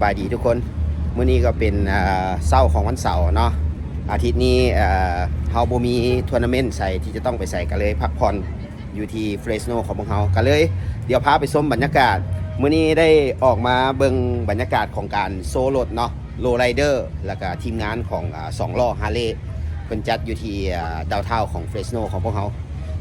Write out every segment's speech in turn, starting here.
ສະບາຍດີທຸກຄົນ, ມື້ນີ້ກໍເປັນ ເອີ ເຊົ້າຂອງວັນເສົາເນາະ. ອາທິດນີ້ ເອີ ເຮົາບໍ່ມີທົວນາເມັນໃສທີ່ຈະຕ້ອງໄປໃສ ກໍເລີຍພັກຜ່ອນຢູ່ທີ່ເຟຣສໂນຂອງພວກເຮົາ. ກໍເລີຍດຽວພາໄປຊົມບັນຍາກາດ. ມື້ນີ້ໄດ້ອອກມາເບິ່ງບັນຍາກາດຂອງການໂຊລົດເນາະ, ໂລໄລເດີ ແລ້ວກໍທີມງານຂອງ ອາ ສອງລໍ້ຮາເລ ເພິ່ນຈັດຢູ່ທີ່ ອາ ດາວທາວຂອງເຟຣສໂນຂອງພວກເຮົາ.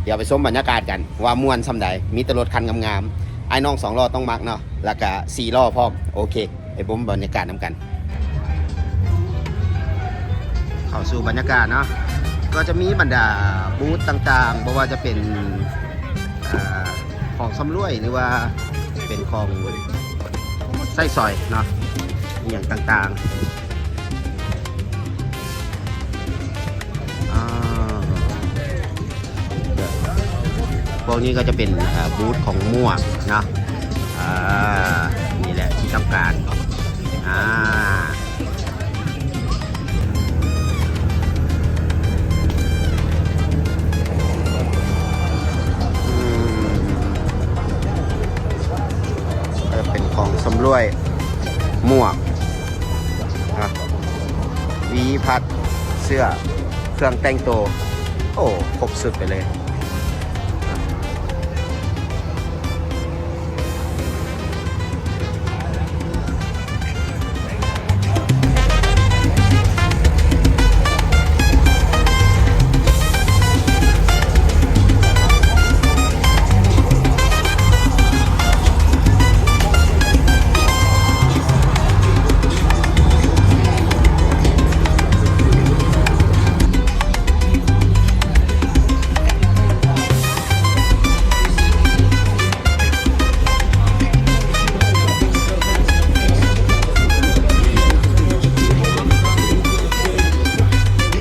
ດຽວໄປຊົມບັນຍາກາດກັນວ່າມ່ວນສ່ຳໃດ, ມີແຕ່ລົດຄັນງາມໆ. ອ້າຍນ້ອງສອງລໍ້ຕ້ອງມັກເນາະ, ແລ້ວກະສີ່ລໍ້ພ້ອມ. ໂອເຄ, ໄປຊົມບັນຍາກາດນຳກັນ. ເຂົ້າສູ່ບັນຍາກາດເນາະ, ກໍຈະມີບັນດາບູດຕ່າງໆ, ບໍ່ວ່າຈະເປັນ ເອີ ຂອງຊຳລວຍ ຫຼືວ່າເປັນຂອງໃຊ້ສອຍເນາະ, ອີ່ຫຍັງຕ່າງໆ. ອາ ພວກນີ້ກໍຈະເປັນ ເອີ ບູດຂອງໝວກເນາະ. ອາ ນີ້ແຫຼະທີ່ຕ້ອງການ. ອາ ອືມ ກໍເປັນຂອງຊຳລວຍ ໝວກ ອາ ຫວີ ພັດ ເສື້ອ ເຄື່ອງແຕ່ງໂຕ. ໂອ້ ຄົບຊຸດໄປເລີຍ.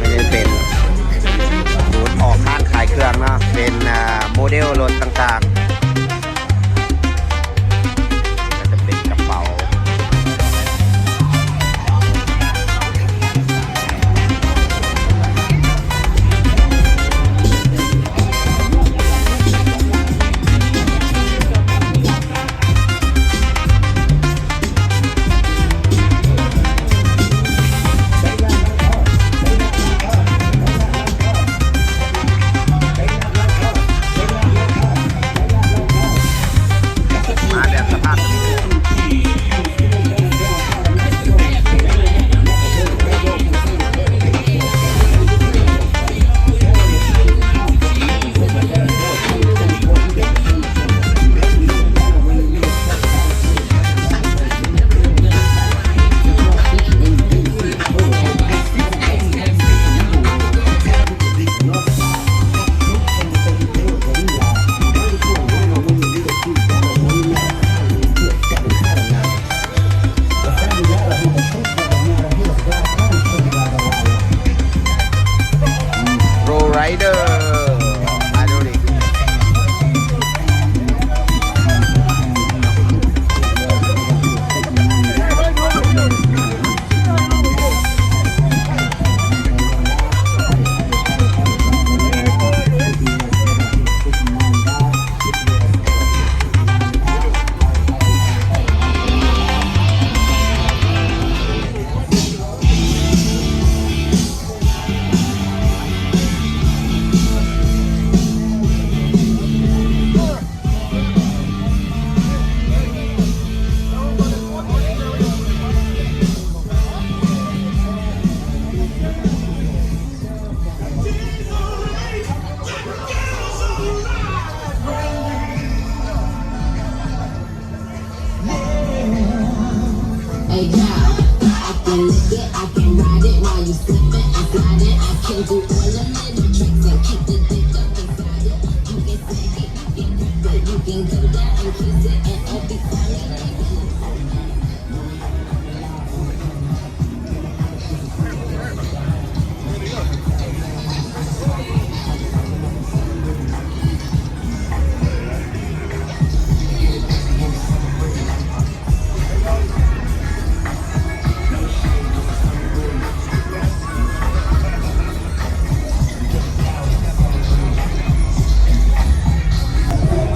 ອັນນີ້ເປັນບູດອອກຮ້ານຂາຍເຄື່ອງເນາະ, ເປັນ ອາ ໂມເດວລົດຕ່າງໆ. ກໍຈະເປັນກະເປົາ. ມາແບບສະພາບໂຣໄຣເດີ ມາດູດິ.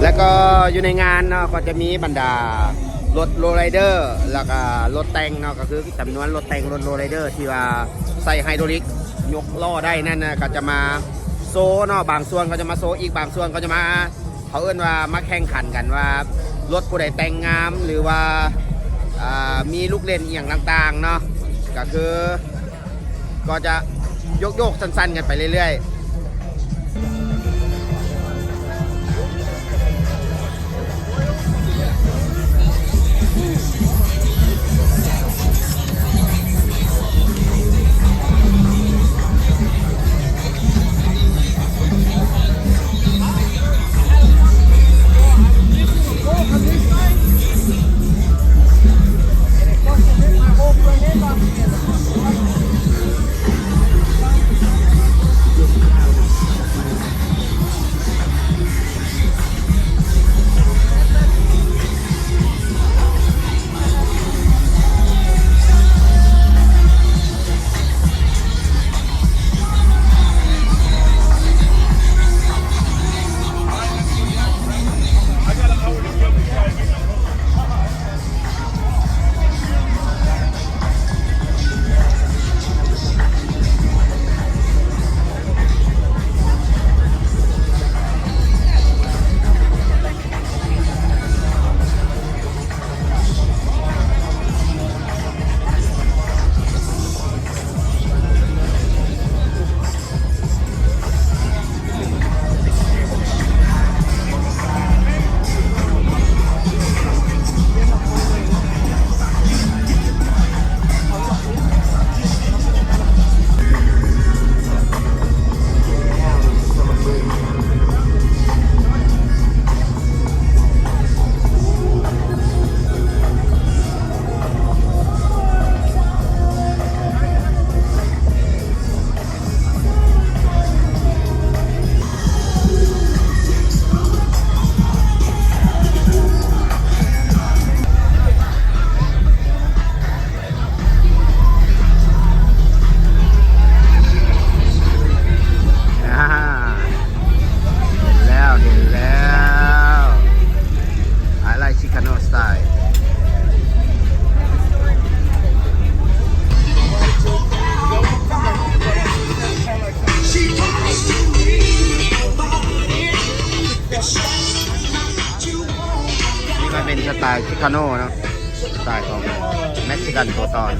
ແລ້ວກໍຢູ່ໃນງານເນາະ ກໍຈະມີບັນດາ ລົດໂລໄລເດີ ແລ້ວກະລົດແຕ່ງເນາະ ກໍຄືຈຳນວນລົດແຕ່ງ ລົດໂລໄລເດີທີ່ວ່າໃຊ້ໄຮໂດຣລິກຍົກລໍ້ໄດ້ນັ້ນນະ ກໍຈະມາໂຊເນາະ ບາງສ່ວນກໍຈະມາໂຊ ອີກບາງສ່ວນກໍຈະມາ ເຂົາເອີ້ນວ່າມາແຂ່ງຂັນກັນວ່າລົດຜູ້ໃດແຕ່ງງາມ ຫຼືວ່າ ອ່າ ມີລູກເລ່ນອີ່ຫຍັງຕ່າງໆເນາະ ກໍຄື ກໍຈະໂຍກໆສັ້ນໆກັນໄປເລື້ອຍໆ. ອ່າ ເຫັນແລ້ວ ເຫັນແລ້ວ I like Chicano style. ນີ້ກໍເປັນສະໄຕລ໌ Chicano ເນາະ ສະໄຕລ໌ຂອງເມັກຊິກັນຕົວຕອນ.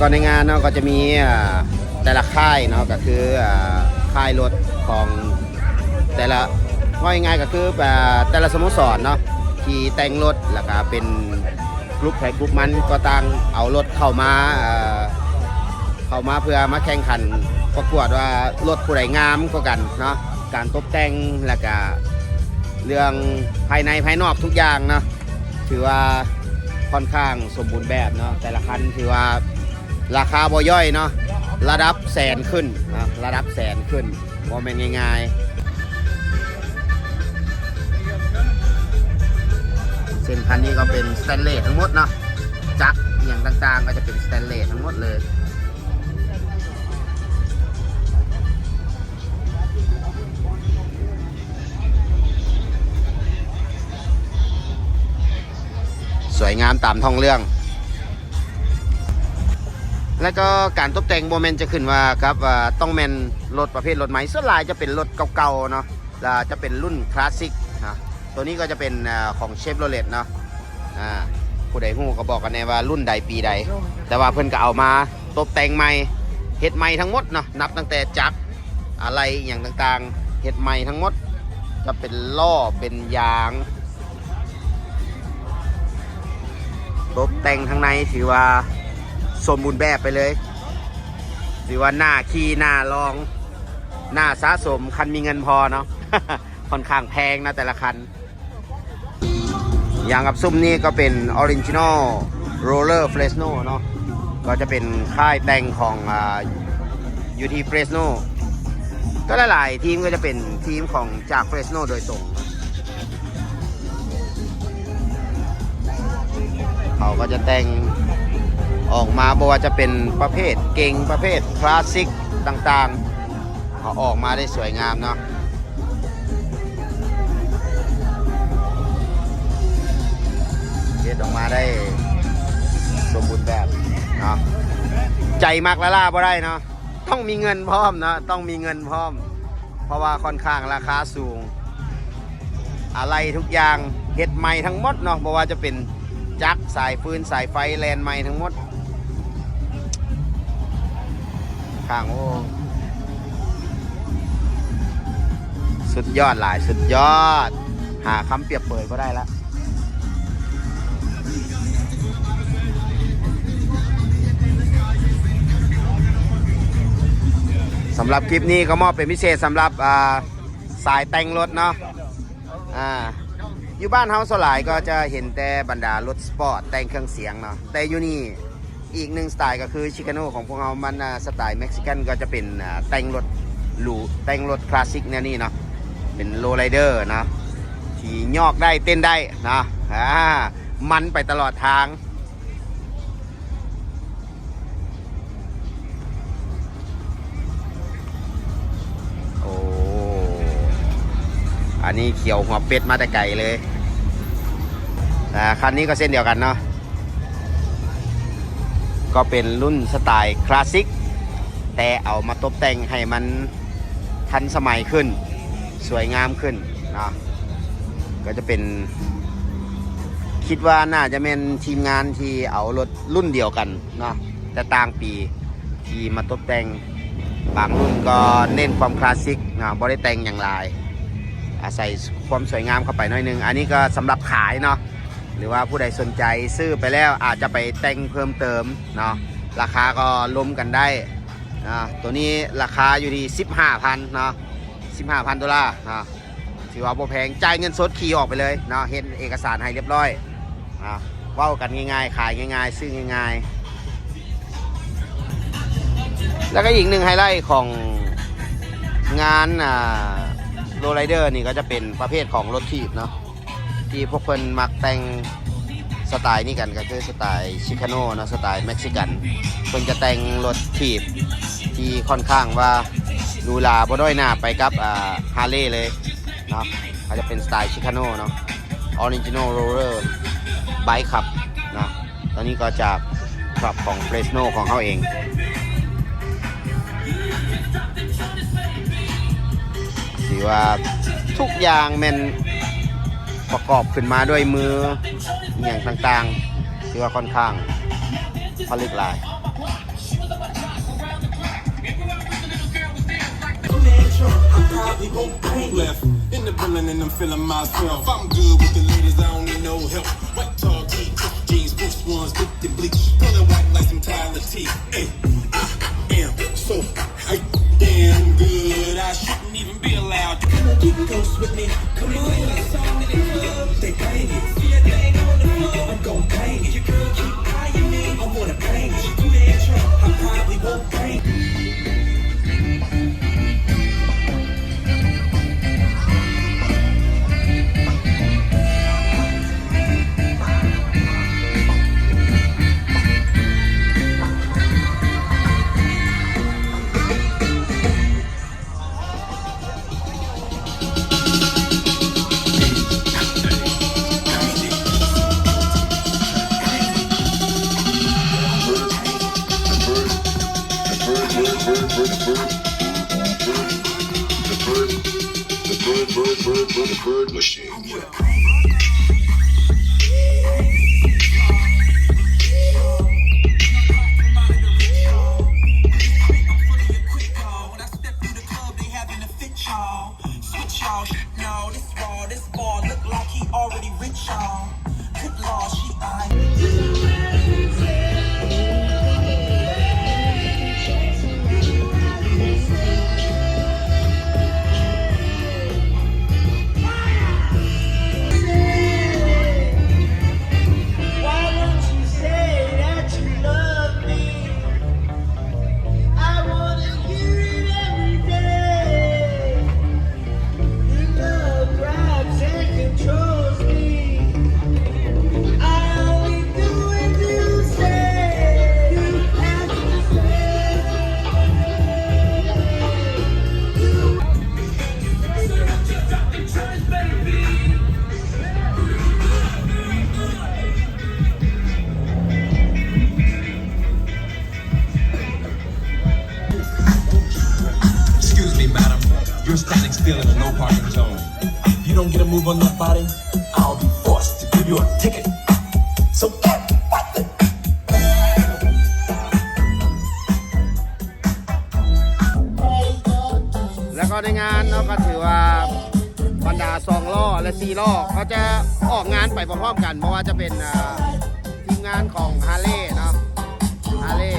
ກໍໃນງານເນາະ ກໍຈະມີ ອ່າ ແຕ່ລະຄ້າຍເນາະ ກໍຄື ອ່າ ຄ້າຍລົດຂອງແຕ່ລະ ເວົ້າງ່າຍໆ ກໍຄື ອ່າ ແຕ່ລະສະໂມສອນເນາະ ທີ່ແຕ່ງລົດ ແລ້ວກໍເປັນ ກຣຸບໃຜກຣຸບມັນກໍຕ່າງເອົາລົດເຂົ້າມາ ເອີ ເຂົ້າມາເພື່ອມາແຂ່ງຂັນປະກວດວ່າລົດຜູ້ໃດງາມກວ່າກັນເນາະ, ການຕົບແຕ່ງ ແລ້ວກະເລື່ອງພາຍໃນພາຍນອກທຸກຢ່າງເນາະ ຖືວ່າຄ່ອນຂ້າງສົມບູນແບບເນາະ. ແຕ່ລະຄັນຖືວ່າລາຄາບໍ່ຍ່ອຍເນາະ, ລະດັບແສນຂຶ້ນເນາະ, ລະດັບແສນຂຶ້ນ. ບໍ່ແມ່ນງ່າຍໆ. ເຊັ່ນຄັນນີ້ກໍເປັນສະແຕນເລດທັງໝົດເນາະ, ຈັກອີ່ຫຍັງຕ່າງໆກໍຈະເປັນສະແຕນເລດທັງໝົດເລີຍ. ສວຍງາມຕາມທ້ອງເລື່ອງ. ແລ້ວກໍການຕົບແຕ່ງບໍ່ແມ່ນຈະຂຶ້ນວ່າກັບ ອ່າ ຕ້ອງແມ່ນລົດປະເພດລົດໃໝ່, ສ່ວນຫຼາຍຈະເປັນລົດເກົ່າໆເນາະ ແລ້ວຈະເປັນລຸ້ນຄລາສສິກນະ. ໂຕນີ້ກໍຈະເປັນ ອ່າ ຂອງເຊບໂຣເລັດເນາະ. ອ່າ ຜູ້ໃດຮູ້ກໍບອກກັນແດ່ວ່າລຸ້ນໃດປີໃດ, ແຕ່ວ່າເພິ່ນກໍເອົາມາຕົບແຕ່ງໃໝ່ ເຮັດໃໝ່ທັງໝົດເນາະ, ນັບຕັ້ງແຕ່ຈັກ ອາໄຫຼ່ອີ່ຫຍັງຕ່າງໆ ເຮັດໃໝ່ທັງໝົດ, ຈະເປັນລໍ້ເປັນຢາງ ຕົບແຕ່ງທາງໃນຖືວ່າສົມບູນແບບໄປເລີຍ, ຖືວ່າໜ້າຂີ່ໜ້າລອງ ໜ້າສະສົມ ຄັນມີເງິນພໍເນາະ. ຄ່ອນຂ້າງແພງນະແຕ່ລະຄັນ. ຢ່າງກັບຊຸມນີ້ກໍເປັນ Original Roller Fresno ເນາະ, ກໍຈະເປັນຄ້າຍແຕ່ງຂອງ ອ່າ ຢູ່ທີ່ Fresno. ກໍຫຼາຍໆທີມກໍຈະເປັນທີມຂອງຈາກ Fresno ໂດຍຕົງ. ເຂົາກໍຈະແຕ່ງອອກມາ ບໍ່ວ່າຈະເປັນປະເພດເກັ່ງ ປະເພດຄລາສສິກຕ່າງໆ ເຂົາອອກມາໄດ້ສວຍງາມເນາະ. ເຮັດອອກມາໄດ້ສົມບູນແບບເນາະ. ໃຈມັກລ້າໆບໍ່ໄດ້ເນາະ, ຕ້ອງມີເງິນພ້ອມເນາະ, ຕ້ອງມີເງິນພ້ອມ ເພາະວ່າຄ່ອນຂ້າງລາຄາສູງ. ອາໄຫຼ່ທຸກຢ່າງເຮັດໃໝ່ທັງໝົດເນາະ, ບໍ່ວ່າຈະເປັນຈັກ ສາຍຟືນ ສາຍໄຟ ແລ່ນໃໝ່ທັງໝົດ. ຂ້າງ ໂອ້ ສຸດຍອດຫຼາຍ ສຸດຍອດ, ຫາຄຳປຽບເປີຍບໍ່ໄດ້ລະ. ສຳລັບຄລິບນີ້ກໍມອບເປັນພິເສດສຳລັບ ອ່າ ສາຍແຕ່ງລົດເນາະ. ອ່າ ຢູ່ບ້ານເຮົາສ່ວນຫຼາຍກໍຈະເຫັນແຕ່ບັນດາລົດສະປອດແຕ່ງເຄື່ອງສຽງເນາະ, ແຕ່ຢູ່ນີ້ອີກໜຶ່ງສະໄຕລ໌ກໍຄື Chicano ຂອງພວກເຮົາ ມັນ ອ່າ ສະໄຕເມັກຊິກັນ ກໍຈະເປັນ ອ່າ ແຕ່ງລົດຫຼູ ແຕ່ງລົດຄລາສສິກແນວນີ້ເນາະ, ເປັນ Lowrider ເນາະ ທີ່ຍອກໄດ້ເຕັ້ນໄດ້ເນາະ. ອ່າ ມັນໄປຕະຫຼອດທາງ. ໂອ້ ອັນນີ້ຂຽວຫົວເປັດມາແຕ່ໄກເລີຍ. ອ່າ ຄັນນີ້ກໍເຊັ່ນດຽວກັນເນາະ, ກໍເປັນລຸ້ນສະໄຕຄລາສສິກ ແຕ່ເອົາມາຕົບແຕ່ງໃຫ້ມັນທັນສະໄໝຂຶ້ນ ສວຍງາມຂຶ້ນເນາະ. ກໍຈະເປັນ ຄິດວ່າໜ້າຈະແມ່ນທີມງານທີ່ເອົາລົດລຸ້ນດຽວກັນເນາະ ແຕ່ຕ່າງປີ ທີ່ມາຕົບແຕ່ງ. ບາງລຸ້ນກໍເນັ້ນຄວາມຄລາສສິກເນາະ, ບໍ່ໄດ້ແຕ່ງຫຍັງຫຼາຍ, ອາໄສຄວາມສວຍງາມເຂົ້າໄປໜ້ອຍໜຶ່ງ. ອັນນີ້ກໍສຳລັບຂາຍເນາະ, ຫຼືວ່າຜູ້ໃດສົນໃຈຊື້ໄປແລ້ວອາດຈະໄປແຕ່ງເພີ່ມເຕີມເນາະ, ລາຄາກໍລົມກັນໄດ້ເນາະ. ໂຕນີ້ລາຄາຢູ່ທີ່ສິບຫ້າພັນເນາະ, ສິບຫ້າພັນໂດລາເນາະ. ຖືວ່າບໍ່ແພງ, ຈ່າຍເງິນສົດຂີ່ອອກໄປເລີຍເນາະ, ເຮັດເອກະສານໃຫ້ລຽບຮ້ອຍ. ອ່າ ເວົ້າກັນງ່າຍໆ ຂາຍງ່າຍໆ ຊື້ງ່າຍໆ. ແລ້ວກໍອີກໜຶ່ງໄຮໄລຂອງງານ ອ່າ Lowrider ນີ້ກໍຈະເປັນປະເພດຂອງລົດຖີບເນາະ, ທີ່ພວກເພິ່ນມັກແຕ່ງສະໄຕນີ້ກັນ ກໍຄືສະໄຕ Chicano ເນາະ, ສະໄຕເມັກຊິກັນ. ເພິ່ນຈະແຕ່ງລົດຖີບທີ່ຄ່ອນຂ້າງວ່າຫຼູຫຼາບໍ່ນ້ອຍໜ້າໄປກັບ ອ່າ Harley ເລີຍເນາະ. ອາດຈະເປັນສະໄຕ Chicano ເນາະ, Original Roller Bike Club ເນາະ. ຕອນນີ້ກໍຈາກ Club ຂອງ Fresno ຂອງເຮົາເອງ. ຖືວ່າທຸກຢ່າງແມ່ນປະກອບຂຶ້ນມາດ້ວຍມື ອີ່ຫຍັງຕ່າງໆ ຖືວ່າຄ່ອນຂ້າງຜະລິດຫຼາຍ. Left in the building and I'm feeling myself. I'm good with the ladies, I don't need no help. White tall tee, Gucci jeans, Gucci ones dipped in bleach. Color white like some Tyler T. Hey, I am so hype, damn good, I shouldn't even be allowed. Come on, get close with me. Come on, song in the club, they bang it. See a thing on the floor, I'm gon' bang it. Your girl keep eyeing me, I wanna bang it. She too damn drunk, I probably won't bang it. ແລ້ວກໍໃນງານເນາະ ກໍຖືວ່າບັນດາສອງລໍ້ ແລະ ສີ່ລໍ້ ເຂົາຈະອອກງານໄປພ້ອມໆກັນ ບໍ່ວ່າຈະເປັນ ອ່າ ທີມງານຂອງ Harley ເນາະ Harley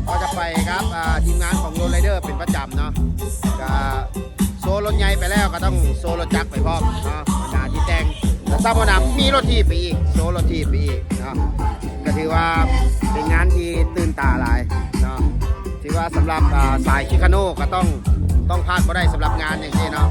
ກໍຈະໄປກັບ ອ່າ ທີມງານຂອງ Low Rider ເປັນປະຈຳເນາະ ກໍ ໂຊລົດໃຫຍ່ໄປແລ້ວກໍຕ້ອງໂຊລົດຈັກໄປພ້ອມເນາະ ບັນດາທີ່ແຕ່ງ ແລ້ວຊ້ຳບໍ່ນຳມີລົດຖີບໄປອີກ ໂຊລົດຖີບໄປອີກເນາະ ກໍຖືວ່າເປັນງານທີ່ຕື່ນຕາຫຼາຍເນາະ ຖືວ່າສຳລັບ ອ່າ ສາຍ Chicano ກໍຕ້ອງ ຕ້ອງພາດບໍ່ໄດ້ສຳລັບງານຢ່າງຊີ້ເນາະ.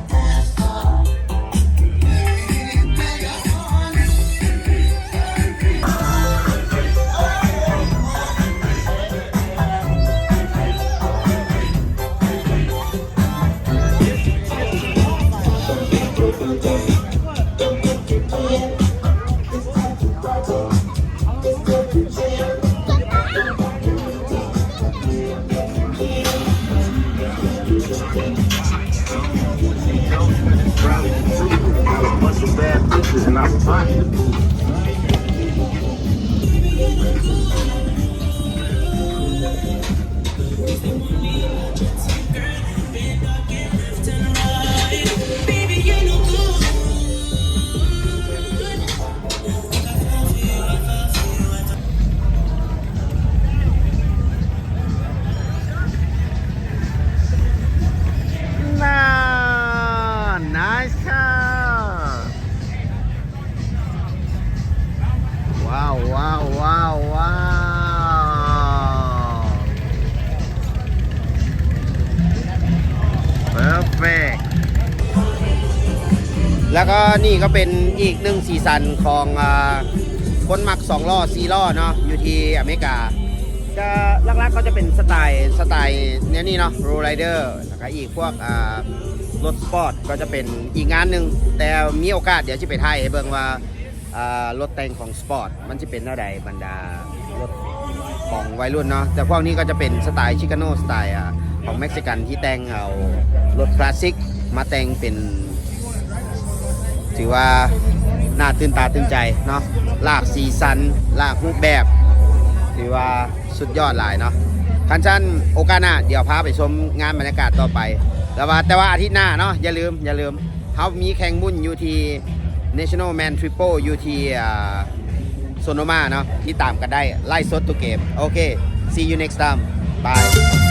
Nice car. Wow, wow, wow, wow. Perfect. ແລ້ວກໍນີ້ກໍເປັນອີກໜຶ່ງສີສັນຂອງ ອ່າ ຄົນມັກສອງລໍ້ ສີ່ລໍ້ເນາະ ຢູ່ທີ່ອາເມລິກາ ກໍຫຼັກໆກໍຈະເປັນສະໄຕ ສະໄຕແນວນີ້ເນາະ Low Rider ແລ້ວກໍອີກພວກ ອ່າ ລົດສະປອດ ກໍຈະເປັນອີກງານໜຶ່ງ ແຕ່ມີໂອກາດດຽວຊິໄປຖ່າຍໃຫ້ເບິ່ງວ່າ ອ່າ ລົດແຕ່ງຂອງສະປອດ ມັນຊິເປັນແນວໃດ ບັນດາລົດຂອງໄວລຸ້ນເນາະ ແຕ່ພວກນີ້ກໍຈະເປັນສະໄຕ Chicano ສະໄຕ ອ່າ ຂອງເມັກຊິກັນ ທີ່ແຕ່ງເອົາລົດຄລາສສິກມາແຕ່ງເປັນ ຖືວ່າໜ້າຕື່ນຕາຕື່ນໃຈເນາະ ຫຼາກສີສັນ ຫຼາກຮູບແບບ ຖືວ່າສຸດຍອດຫຼາຍເນາະ. ຄັນຊັ້ນໂອກາດໜ້າ ດຽວພາໄປຊົມງານບັນຍາກາດຕໍ່ໄປ. ແຕ່ວ່າ ແຕ່ວ່າອາທິດໜ້າເນາະ ຢ່າລືມ ຢ່າລືມ ເຮົາມີແຂ່ງບຸນຢູ່ທີ່ National Man Triple ຢູ່ທີ່ ອ່າ Sonoma ເນາະ ຕິດຕາມກັນໄດ້ ໄລຟ໌ສົດທຸກເກມ. ໂອເຄ see you next time. Bye.